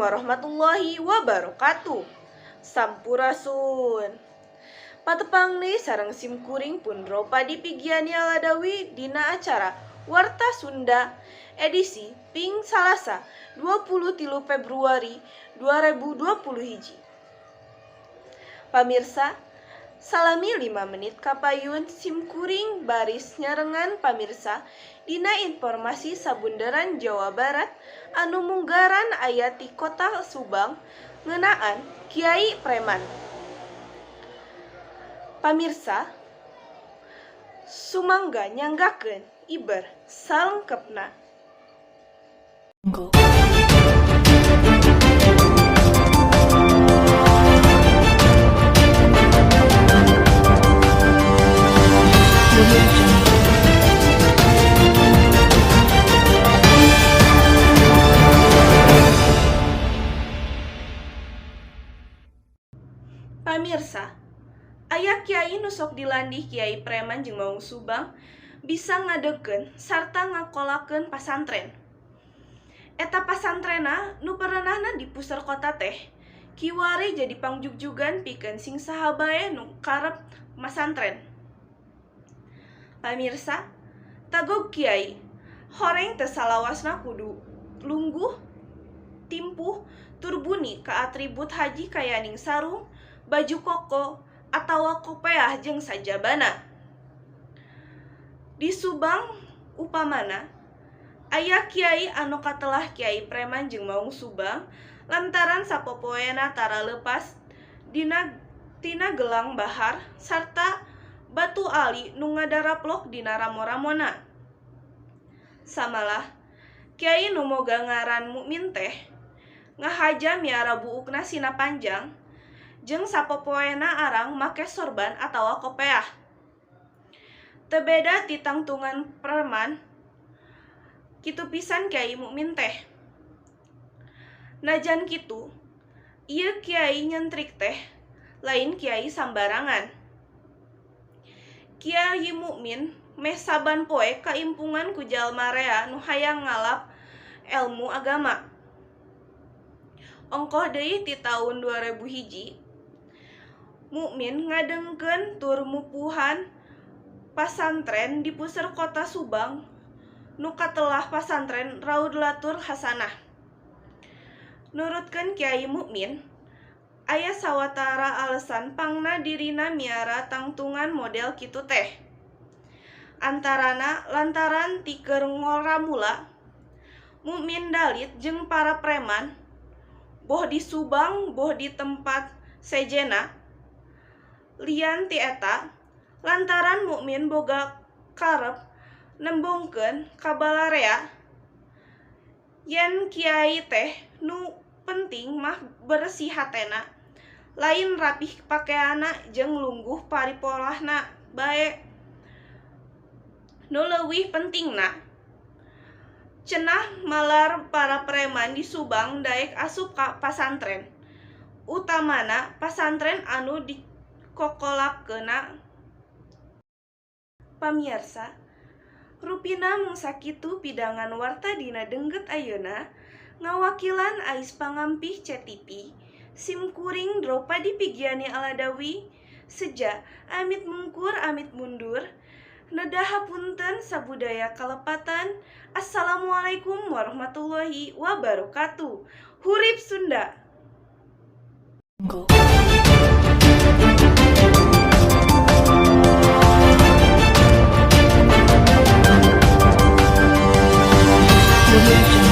warahmatullahi wabarakatuh. Sampurasun. Patepang deui sareng simkuring pun Dropadi Pigiani Aladawi dina acara Warta Sunda edisi ping Salasa 23 Februari 2021. Pamirsa, salami 5 menit kapayun simkuring baris nyarengan pamirsa dina informasi sabunderan Jawa Barat anu munggaran aya ti Kota Subang ngeunaan Kiai Preman. Pamirsa, sumangga nyanggakeun iber salengkepna. Pamirsa, aya kiai nu sok dilandih Kiai Preman jeung Maung Subang bisa ngadegkeun sarta ngakolakeun pasantren. Eta pasantrenna nu perenahna di puseur kota teh kiwari jadi pangjugjugan pikeun sing saha bae nu karep masantren. Pamirsa, tagog kiai horeng teu salawasna kudu lungguh, timpuh, tur buni ka atribut haji kayaning sarung, baju koko, atawa kopeah jeung sajabana. Di Subang upamana, aya kiai anu katelah Kiai Preman jeung Maung Subang lantaran sapopoena tara leupas tina gelang bahar sarta batu ali nu ngadaraplok dina ramo-ramona. Samalah, kiai nu moga ngaran Mukmin teh ngahaja miara buukna sina panjang jeung sapopoena arang make sorban atawa kopeah. Teu beda ti tangtungan preman, kitu pisan Kiai Mukmin teh. Najan kitu, ieu kiai nyentrik teh lain kiai sambarangan. Kiai Mukmin meh saban poe kaimpungan ku jalma rea nu hayang ngalap elmu agama. Ongkoh deui ti taun 2001, Mukmin ngadegkeun tur mupuhan pasantren di puseur kota Subang nu katelah Pasantren Raudlatul Hasanah. Nurutkeun Kiai Mukmin, aya sawatara alesan pangna dirina miara tangtungan model kitu teh. Antarana lantaran ti keur ngoramula, Mukmin dalit jeung para preman, boh di Subang boh di tempat sejenna. Lian ti eta, lantaran Mukmin boga karep nembongkeun ka balarea yen kiai teh nu penting mah beresih hatena, lain rapih pakeanna jeung lungguh paripolahna bae. Nu leuwih pentingna, cenah malar para preman di Subang daek asup ka pasantren, utamana pasantren anu dikokolakeunna. Pamiarsa, rupina mung sakitu pidangan warta dina dengget ayeuna ngawakilan ais pangampih CTV, simkuring Dropadi Pigiani Aladawi, seja amit mungkur amit mundur, nedah hapunten sabudaya kalepatan. Assalamualaikum warahmatullahi wabarakatuh. Hurip Sunda. Audio Jungle.